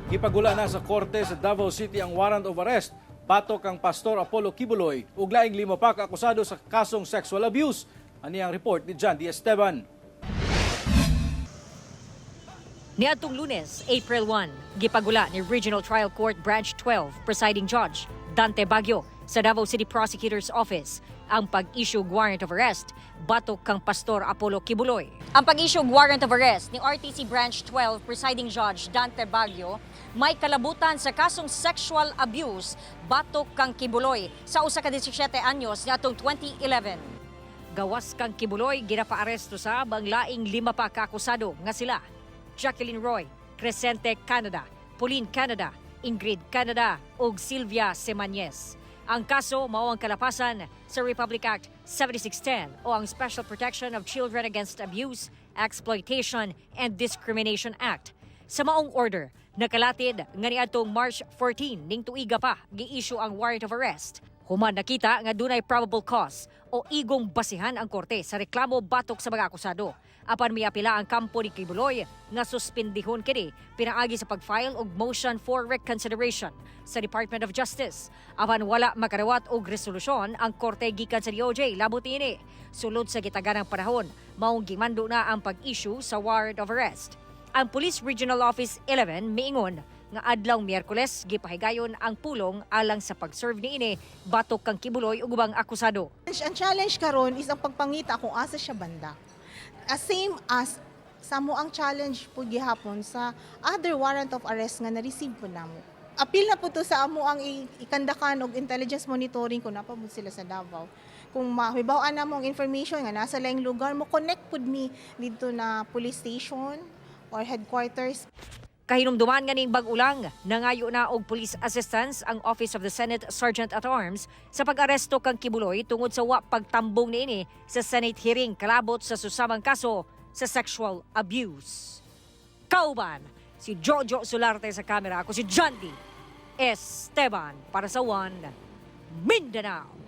Gipagula na sa korte sa Davao City ang warrant of arrest batok kang Pastor Apollo Quiboloy ug laing lima pa ka akusado sa kasong sexual abuse. Ani ang report ni John D. Esteban. Niadtong Lunes, April 1, gipagula ni Regional Trial Court Branch 12 Presiding Judge Dante Baguio sa Davao City Prosecutor's Office ang pag-issue og warrant of arrest batok kang Pastor Apollo Quiboloy. Ang pag-issue og warrant of arrest ni RTC Branch 12 Presiding Judge Dante Baguio may kalabutan sa kasong sexual abuse batok kang Quiboloy sa usa ka 17 anyos niadtong 2011. Gawas kang Quiboloy, ginapaaresto sa ang laing lima pa ka akusado nga sila: Jacqueline Roy, Crescente Canada, Pauline Canada, Ingrid Canada ug Sylvia Semanyes. Ang kaso mao ang kalapasan sa Republic Act 7610 o ang Special Protection of Children Against Abuse, Exploitation and Discrimination Act. Sa maong order, nakalatid nga niadtong March 14 ning tuiga pa gi-issue ang warrant of arrest. Human nakita nga dunay probable cause o igong basihan ang korte sa reklamo batok sa mga akusado. Apan miapila ang kampo ni Quiboloy nga suspindihon kini pinaagi sa pag-file og motion for reconsideration sa Department of Justice. Apan wala makadawat og resolusyon ang korte gikan sa DOJ labot niini. Sulod sa gitaganang panahon, maong gimando na ang pag-issue sa warrant of arrest. Ang Police Regional Office 11 miingon nga adlaw Miyerkules gipahigayon ang pulong alang sa pag-serve niini batok kang Quiboloy ug ubang akusado. Ang challenge karon is ang pagpangita kung asa siya banda. As same as sa amo ang challenge po gihapon sa other warrant of arrest nga na-receive po namo. Apil na po to sa amo ang ikandakan og intelligence monitoring kung naa pa mo sila sa Davao. Kung mahibaw-an namo ang information nga nasa laing lugar mo, connect pud mi didto na police station or headquarters. Kahinumduman nga ning bag-o lang, nangayo na og police assistance ang Office of the Senate Sergeant at Arms sa pag-aresto kang Quiboloy tungod sa wa pagtambong niini sa Senate hearing kalabot sa susamang kaso sa sexual abuse. Kauban si Jojo Solarte sa kamera, ako si John D. Esteban para sa One Mindanao.